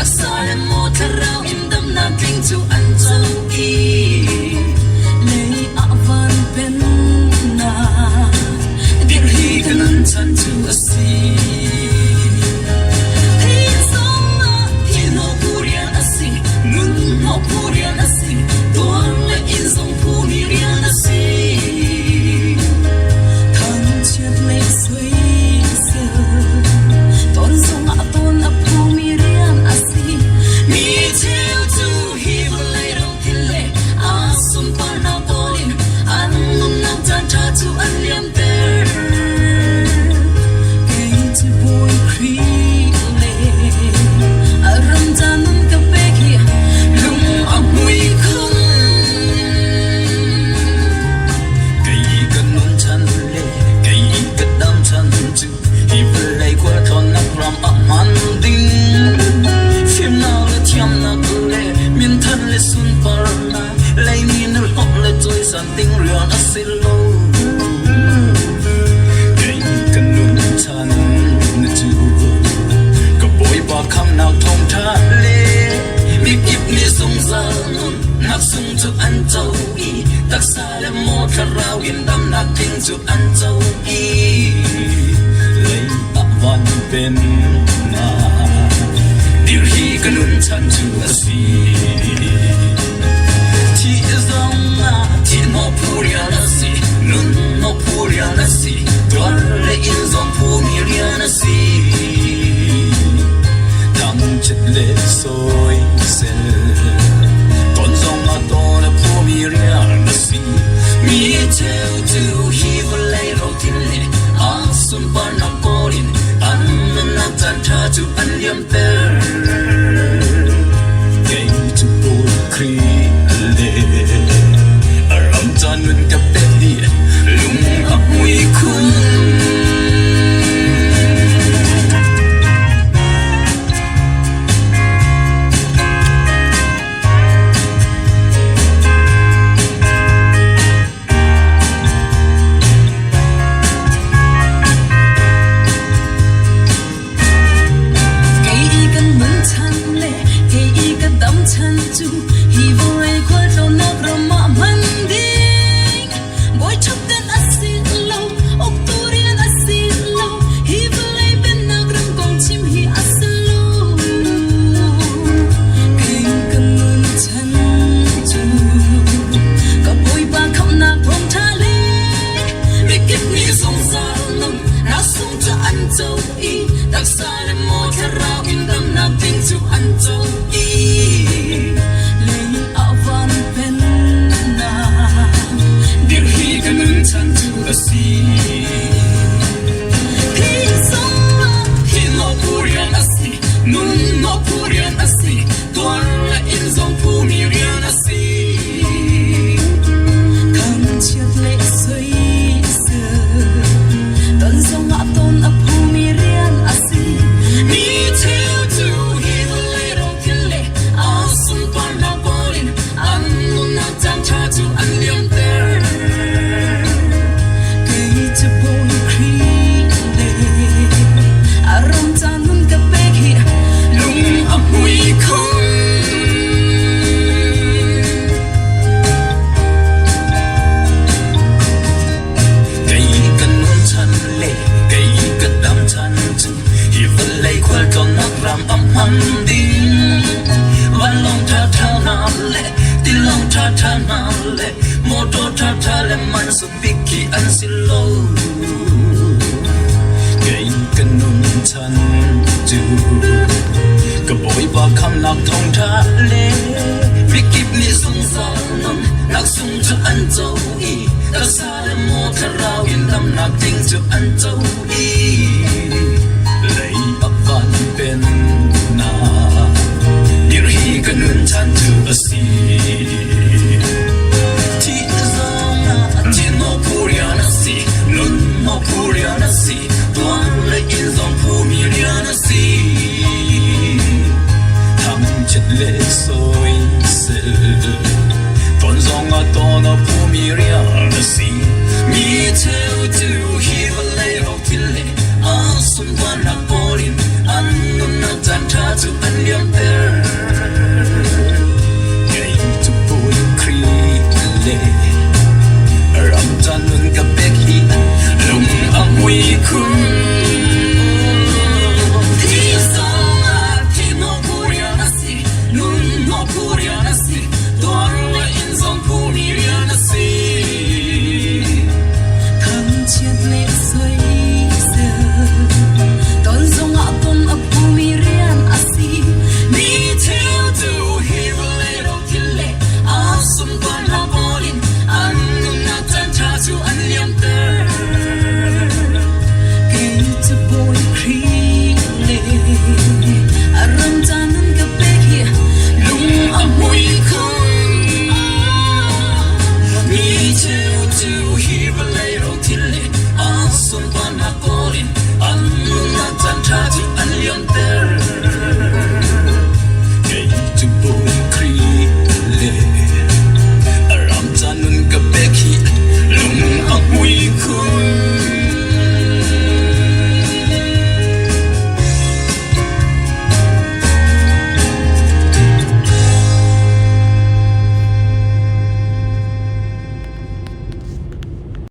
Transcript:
Taksa le maw thlarau in damnak tling cu an co i lei ah van pennak dirh hi ka nun chan cu a si. Hi zongah thilhnawh phu rian a si, nun hnawh phu rian a si, tuar le inn zong phu mi rian a si. Thangchiat le soisel ton zongah ton a phumi rian a si. Mi cheu cu hi vawlei rothil le a sunparnak kawl in an nunnak caan ṭha cu an liamter. Kei cu Bawi Khrih le a ram ca nun ka pek hi lung a hmui khun. Kei ka nun chan le kei ka dam chan cu hi vawlei khualtlawnnak ram ah hman ding. Fimnak le thiamnak le minthan le sunparnak leimi na hlawh le cawisan ding rian a si lo. Kei ka nun chan na cu ka Bawipa khamnak thawngṭha le mikip nih zungzal nunnak sung cu an co i taksa le maw thlarau in damnak ding cu an co i lei ah van pennak dir hi ka nun chan cu a si. Thi zong ah thi no phu rian a si, nun no phu rian a si, tuar le inn zong phu mi rian a si. Thangchiat le soisel ton zong ah ton a phu mi rian a si. Mi cheu cu hi vawlei rothil le a sunparnak kawl in an nunnak caan ṭha cu an liamter. Kei cu Paul Khrih le a ram ca nun ka pek dih lung a hmui khun. Kei i kan nun chan le kei i ka dam chan cu hi vawlei khualtlawnnak ram ah hman ding. Bawi ṭhutdan a si lo, uktu rian a si lo, hi vawlei pennak ram kong chim hi a si lo. Kei ka nun chan cu ka Bawipa khamhnak thawngṭha le mikip nih zungzal nun nak sung cu an co i taksa le maw thlarau in damnak ding cu an co i lei ah van pennak Dirh hi ka nun chan cu a si. Hi zongah Hi no phu rian a si, nun no phu rian a si, tuar le inn zong phu mi rian a si. Thangchiat le soisel ton zongah ton a phumi rian a si. Mi cheu cu hi vawlei rothil le a sunparnak pawl in an nunnak caan ṭha cu an liamter. Kei cu Bawi Khrih le a ram ca nun ka pek hi Lung a hmui khun. Kei ka nun chan le kei ka dam chan cu hi vawlei khualtlawnnak ram a hman ding. Vanlawng ṭhaṭha hna le tilawng ṭhaṭha hna le motor ṭhaṭha le mansung bik khi an si lo. Kei ka nun chan cu ka Bawipa khamnak thawngṭha le mikip nih zungzal nun nak sung cu an co i taksa le maw thlarau in damnak ding cu an co i.